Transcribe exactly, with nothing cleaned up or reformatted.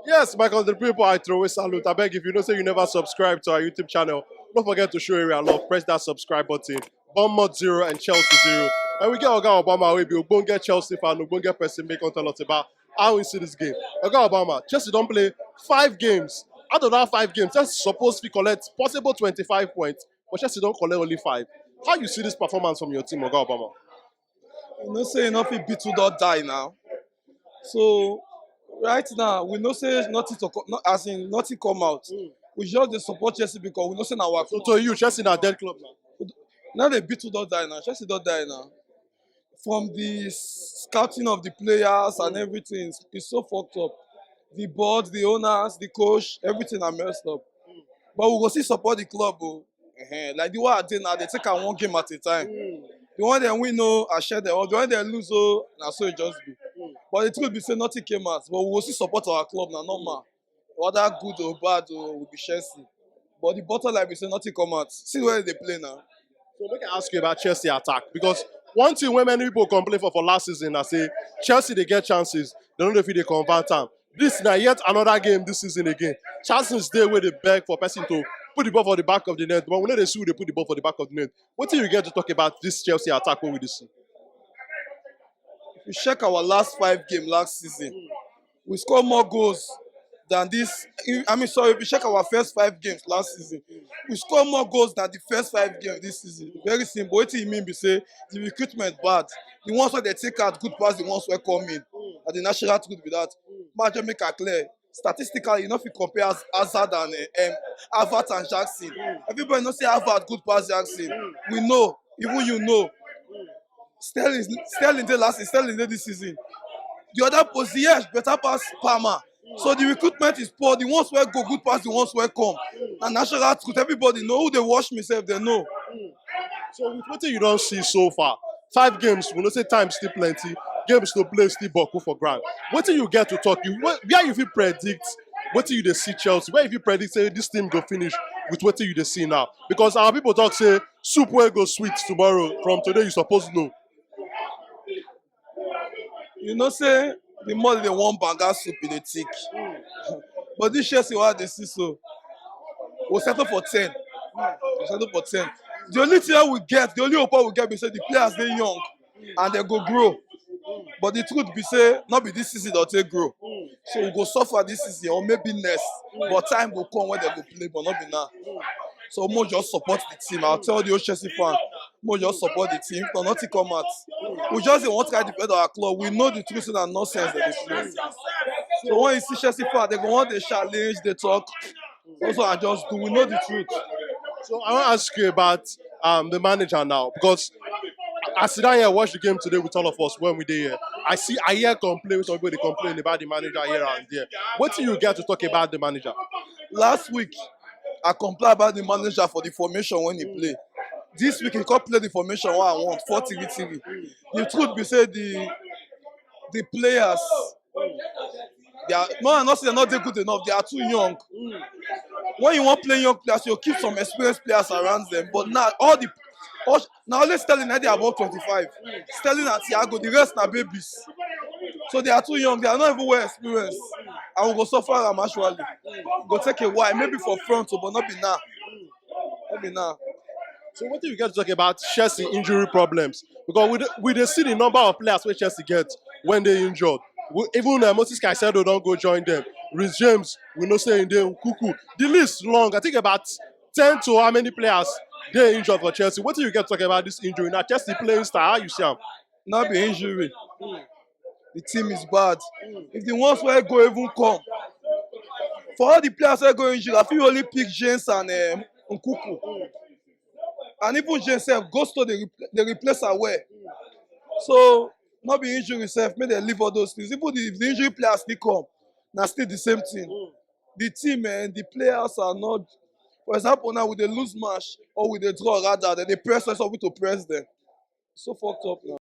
Yes, my country people, I throw a salute. I beg, if you know say you never subscribe to our YouTube channel, don't forget to show area love. Press that subscribe button. Bournemouth zero and Chelsea zero. And we get Oga Obama, we be Ogbonge Chelsea fan, Ogbonge person, make come tell us about how we see this game. Oga Obama, Chelsea don't play five games. Out of that five games, Chelsea supposed to collect possible twenty-five points, but Chelsea don't collect only five. How you see this performance from your team, Oga Obama? You know say you no fit beat who don die now. So right now we know say nothing to co- no, as in nothing come out. We just dey support Chelsea because we know say na our So to you, Chelsea na dead club now. Now they beat who don die now. Chelsea don die now. From the scouting of the players and everything, it's so fucked up. The board, the owners, the coach, everything are messed up. But we go still support the club. Oh. Ehen, like the way I dey now, they take am one game at a time. The one dem win, oh, I share them. The one dem lose, oh, na so it just be. But the truth be say nothing came out. But we go still support our club na normal. Whether good or bad, oh, we be Chelsea. But the bottom line be say nothing come out. See where they play now. So make I ask you about Chelsea attack, because one thing wey many people complain for for last season na say Chelsea dey get chances, they no dey fit dey convert am. This na yet another game this season again. Chances dey wey dey beg for person to put the ball for the back of the net, but we no dey see who dey put the ball for the back of the net. Wetin you get to talk about this Chelsea attack wey we dey see? If you check our last five game last season, we score more goals than this. I mean, sorry, if you check our first five games last season, we score more goals than the first five games this season. Very simple. Wetin e mean be say the recruitment bad. The ones wey they take out good pass the ones wey come in. And the natural truth be that. Make I just make am clear. Statistically, you no fit compare Haz- Hazard and uh, um, Havertz and Jackson. Everybody know say Havertz good pass Jackson. We know, even you know. Sterling, Sterling dey last, Sterling dey this season. The other position, yes, better pass Palmer. So the recruitment is poor. The ones wey go good pass the ones wey come. Na natural truth. Everybody know who dey watch me sef, they know. So with wetin you don see so far, five games, we know say time still plenty, games to play still boku for ground. Wetin you get to talk? You where, where you fit predict wetin you dey see Chelsea? Where you fit predict say this team go finish with wetin you dey see now? Because our people talk say soup wey go sweet tomorrow, from today you suppose know. You know say the more they want banga soup in the thick. But this Chelsea wey I dey see so, we settle for ten. We settle for ten. The only thing we get, the only hope we get be say the players dey young and they go grow. But the truth be say, not be this season they'll take grow. So we go suffer this season or maybe next. But time go come when they go play, but not be now. So we just support the team. I'll tell the whole Chelsea fan, we just support the team. No, nothing come out. We just dey want to try defend our club. We know the truth and nonsense that they play. So when you see Chelsea fan, they go want the challenge, they talk. Also, I just do. We know the truth. So I want to ask you about um, the manager now, because I sit down here and watch the game today with all of us when we dey here. I see, I hear complain, some people dey complain about the manager here and there. Wetin you get to talk about the manager? Last week, I complain about the manager for the formation when he play. This week he come play the formation wey I want, four three three. The truth be say the the players, they are, no, I not say they're not dey good enough. They are too young. When you want play young players, you keep some experienced players around them. But now all the all, now only Sterling na dey above twenty-five. Sterling and Thiago, the rest na babies. So they are too young. They are not even well experienced. And we go suffer am actually. Go take a while, maybe for front, but not be now. Not be now. So wetin you get to talk about Chelsea injury problems? Because we dey, we dey see the number of players wey Chelsea get when they injured. We, even uh, Moses Caicedo don go join them. Reece James, we know say he dey, Nkunku. The list long. I think about ten to how many players dey injured for Chelsea. Wetin you get to talk about this injury? Na Chelsea playing style, how you see am? Not be injury. The team is bad. If the ones wey go even come, for all the players wey go injury, I fit only pick James and um, Nkunku. And even James sef, Gusto dey repl- dey replace am well. So not be injury sef, make dem leave all those things. Even the, if the injury players still come, na still the same thing. The team and the players are not. For example, now we dey lose match or we dey draw rather, then they press us, we to press them. So fucked up now.